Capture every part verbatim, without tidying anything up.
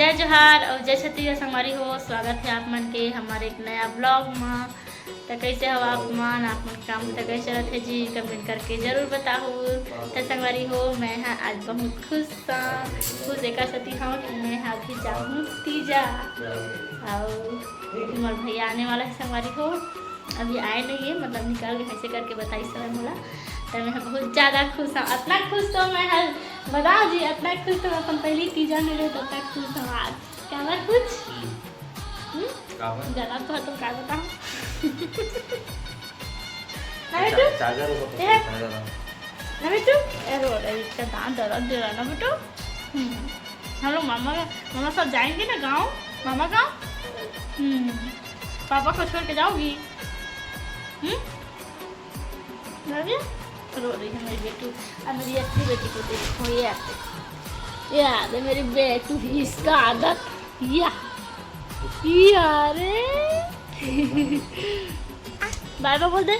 जय जोहार अउ जय छत्तीसगढ़ संगवारी हो, स्वागत हे आप मन के हमर एक नया vlog म। त कइसे हव आप मन? आप मन के काम त कइसे चलत हे जी? Comment करके जरूर बताहू। त संगवारी हो, मैं ह आज बहुत खुश हूँ, खुश एकर सेती हूँ कि मैं ह अभी जाहूँ तीजा, अउ मोर भैया आने वाला हे संगवारी हो। अभी आए नहीं है, मतलब निकल गए, ऐसे करके बताइस हवे मोला। त मैं ह बहुत ज्यादा खुश हूँ, अतना खुश तो मैं ह बताओ जी, अतना खुश तो अपन पहली तीजा में रहे, अतना खुश हूँ आज। काबर कुछ? हम्म? काबर? जाना तो है, तुम का बताओ? ना बेटू? चार्जर हो तो ए? चार्जर हो। ना बेटू? ए, रो रही, इसका दांत दर्द दे रहा ना बेटू। हम्म। हम लोग मामा, मामा साथ जाएंगे ना गाँव, मामा गाँव। हम्म। पापा को छोड़ के जाओगी? हम्म? रो रही है? रो रही है मेरी बेटू। अब मेरी असली बेटी को देखो, ये आते, ये आते मेरी बेटू, इसका आदत, या, या रे। बाय बाय बोल दे।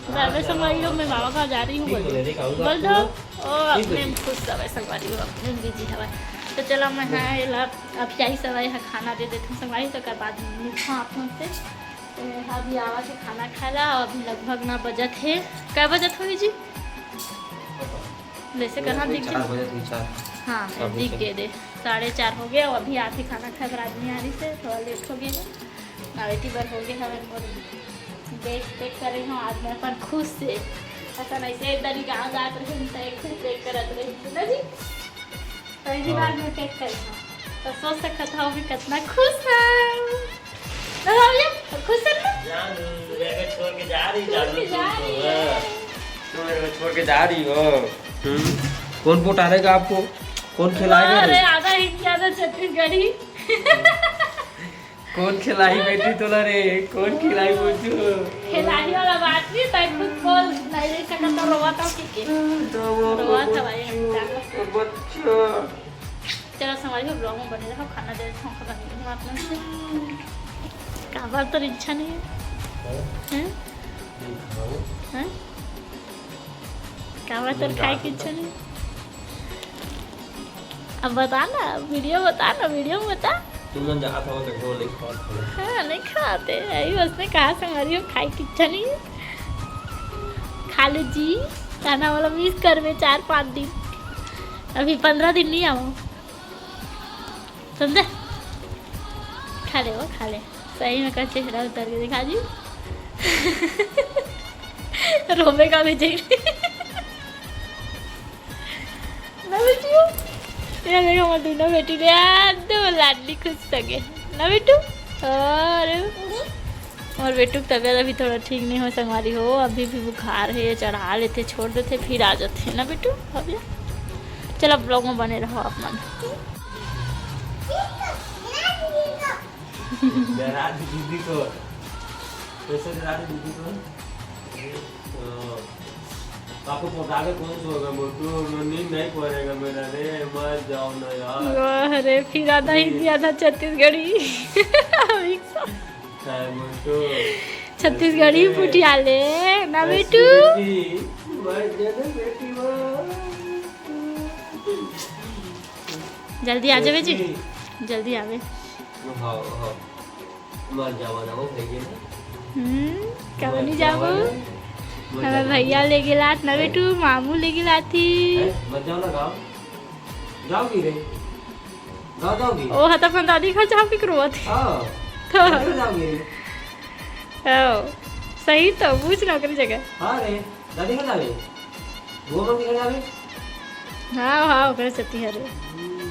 बाय बाय संगवारी हो, मैं मामा गाँव जा रही हूँ, बोल दे। बोल दो। ओ, अपने में खुश हवे संगवारी हो, अपने में बिजी हवे। तो चलो, मैं हाँ, ये ला, अब जाई सवाई है, खाना दे देते हैं संगवारी, तो ओकर बाद मिलते हैं आप मन से। तो मैं अभी आवा के खाना खाए ला, अभी लगभग ना बजत हे। का बजत होही जी? वैसे कहाँ दिख चार गया? बजे थी, चार। हाँ, सब दिख कुछ। गए दे, साढ़े चार हो गया। अभी आके खाना खाए बर आदमी आ रही से, थोड़ा लेट हो गया है। नावेती बर हो गया हवे मोर। बैग पैक करे हूँ आज मैं अपन खुद से। ऐसा नहीं से इधर ही गाँव जात रहे, तो एक से पैक करत रहे, है ना जी? पहली बार मैं पैक करे हूँ, तो सोच सकत हो कि कितना खुश हूँ। तो भैया, खुश है ना? जानू, मेरे को छोड़ के जा रही, छोड़ जानू, के तुम जा तो, रही हाँ। है। तुम मेरे को छोड़ के जा रही हो। हम्म? कौन पोटारेगा आपको? कौन खिलाएगा अरे, रे? आधा हिंदी, आधा छत्तीसगढ़ी। कौन खिलाई बेटी तोला रे? कौन खिलाई बोलती हो? खिलाई वाला बात नहीं, तय खुद बोल, नहीं रह सकत तो रोवा तो की के? तो वो रोवा था भाई, हम क्या कर सकते? बच्चा। चलो, संगवारी हो, vlog में बने रहो, खाना दे रहा हूँ, खबर नहीं हूँ आप लोग से। काबर तो इच्छा नहीं है। हैं? हैं? हैं? काबर तो खाए की इच्छा नहीं। अब बता ना, वीडियो बता ना, वीडियो में बता। तुम मन जात हो तो वो नहीं खाते। हाँ, नहीं खाते। यही उसने कहा, संगवारी हो, खाए की इच्छा नहीं है। खा लो जी, खाना वाला मिस करबे चार पाँच दिन। अभी पंद्रह दिन नहीं आवा। समझे? खा ले वो, खा ले। सही में का चेहरा उतार के दिखा जी। रोवे का भी देख। ना बेटियो। ये देखो, हमार दोनों बेटी रे, एकदम लाडली खुश सगे। ना बेटू? अरे। और बेटू की तबीयत अभी थोड़ा ठीक नहीं हो संगवारी हो, अभी भी बुखार है, चढ़ा लेते, छोड़ देते, फिर आ जाते हैं ना बेटू। अब या चलो, vlog में बने रहो आप मन। डरा दी दीदी को। कैसे डरा दी दीदी को? तो आपको पकावे कौन सोएगा मोटू? नींद नहीं पड़ेगा मेरा रे, मत जाओ ना यार। वाह रे, फिर आधा हिंदी, आधा छत्तीसगढ़ी। Mix। हाँ, मोटू। छत्तीसगढ़ी ऐसे। पुटियाले, ना ऐसे बेटू? बेटी, मत जाना बेटी, मत। जल्दी आ जावे जी। ऐसे। जल्दी आवे। हाँ, हाँ। मत जावा ना वो भैया ना। हम्म, कब मत नहीं जावा जाबो? ना। मत हमें जावा भैया ना। ले गेलात ना हैं? बेटू, मामू ले गेलात ही। हैं? मत जाओ ना गाँव। जाओगी रे? गाँव जाओगी? ओ, हता अपन दादी घर जाओ के करवाते। हाँ। तो। घर जाओगी रे? ओ, सही तो, पूछ ना ओकरी जगह। हाँ रे, दादी घर जाओगी? वो मम्मी घर जाओगी? हाँ, हाँ, ओकरे चती हरे। हम्म,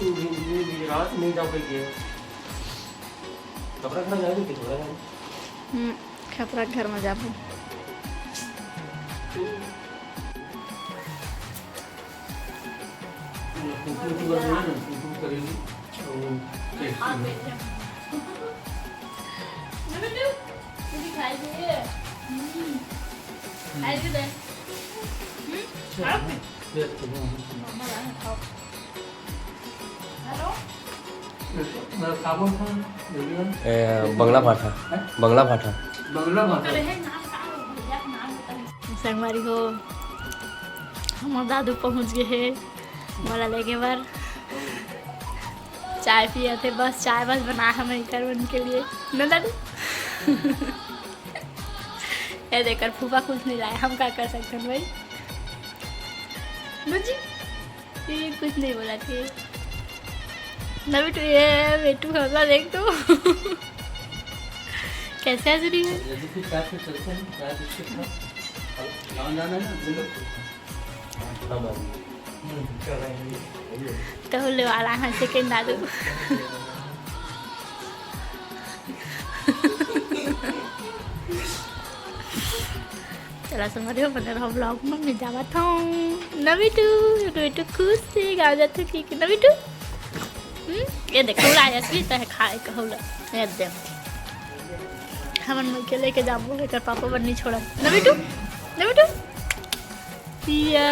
हम्म, हम्म, रात नहीं जाओ कहीं के। कपड़ा खड़ा जाओगी कि थोड़ा जाओगी? हम्म, खपरा घर में जाबो। ए, बंगला भाठा, बंगला भाठा। संगवारी हो, हमर दादू पहुंच गए हे मोला लेगे बर। चाय पिए थे, बस चाय बस बना हम एकर उनके लिए, ना दादू? ये देख, एकर फूफा कुछ नहीं लाए, हम का कर सकते हैं भाई? बुझी, ये कुछ नहीं बोला थे ना बेटू। ये बेटू हौसला देख तो। कैसे हंस रही है? जल्दी फिर चाय पे चलते हैं, चाय बिस्किट खा। अब गाँव जाना है ना, बोलो। हाँ, थोड़ा बाद में। हम्म, चल रहे हैं। कहू ले वाला है सेकंड दादू। चला संगवारी हो, बने रहो vlog में, मैं जावत हूँ। ना बेटू, बेटू खुश से गाँव जाते कि, कि ना बेटू? हम्म? ये देखो, ला यशवी तो है खाए कहू ला। ये दे। हमन मन के लेके जाबो, एकर पापा बर नहीं छोड़न। ना बेटू? ना बेटू? या।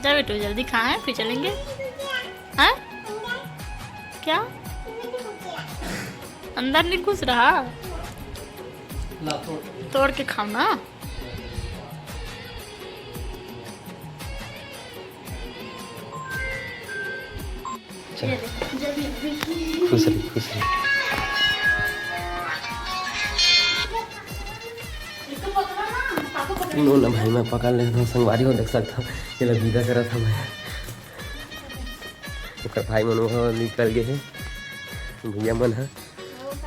जा बेटू, जल्दी खा, है, फिर चलेंगे। हाँ? क्या? अंदर नहीं घुस रहा? ला, तोड़। तोड़ के खाओ ना। चल। खुश रही, खुश रही। नो ना भाई, मैं पकड़ लेता हूँ, संगवारी हो देख सकता हूँ, ये ला विदा करत हूँ मैं। ओकर भाई मन वहाँ निकल गए हैं, भैया मन ह।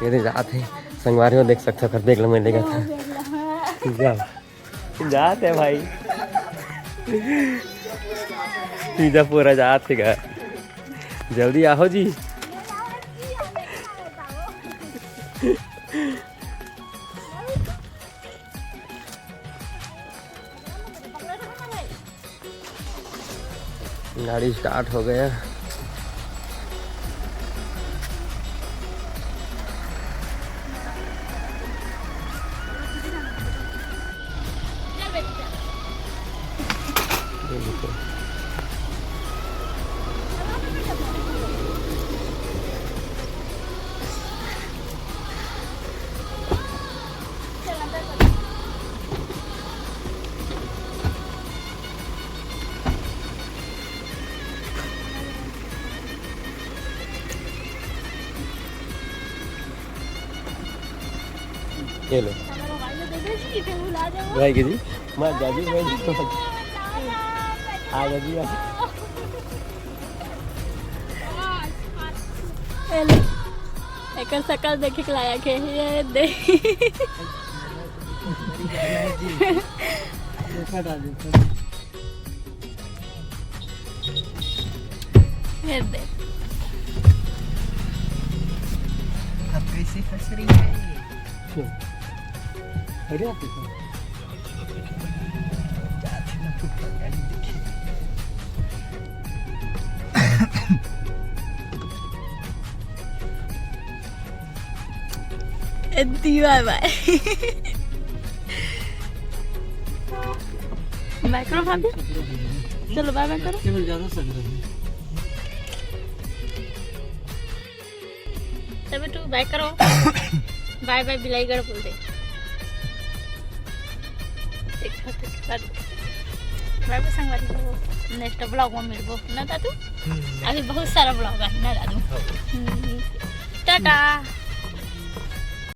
ये दे जात है, संगवारी हो देख सकता हूँ, ओकर बैग ला मैं लेगा था। जा। जात है भाई। सीधा पूरा जात है घर। जल्दी आहो जी। गाड़ी स्टार्ट हो गया। ये लो। भाई के जी, मैं जाजू, मैं आ जाजू, आ। ये ले, एकर शकल देखे के लायक है। ये दे। देखा डाल देते हैं। ये दे। अब कैसे हंस रही है? क्यों? अरे आप देखो। ए, दी बाय बाय। बाय करो भाभी। चलो बाय बाय करो। केवल ज्यादा सज रहे हैं। तबे तू बाय करो। बाय बाय बिलाईगढ़ बोल दे। एक बार तो बाय बाय संगवारी हो। नेक्स्ट ब्लॉग में मिलबो ना दादू? हम्म। अभी बहुत सारा ब्लॉग है ना दादू? हाँ। हम्म। टाटा।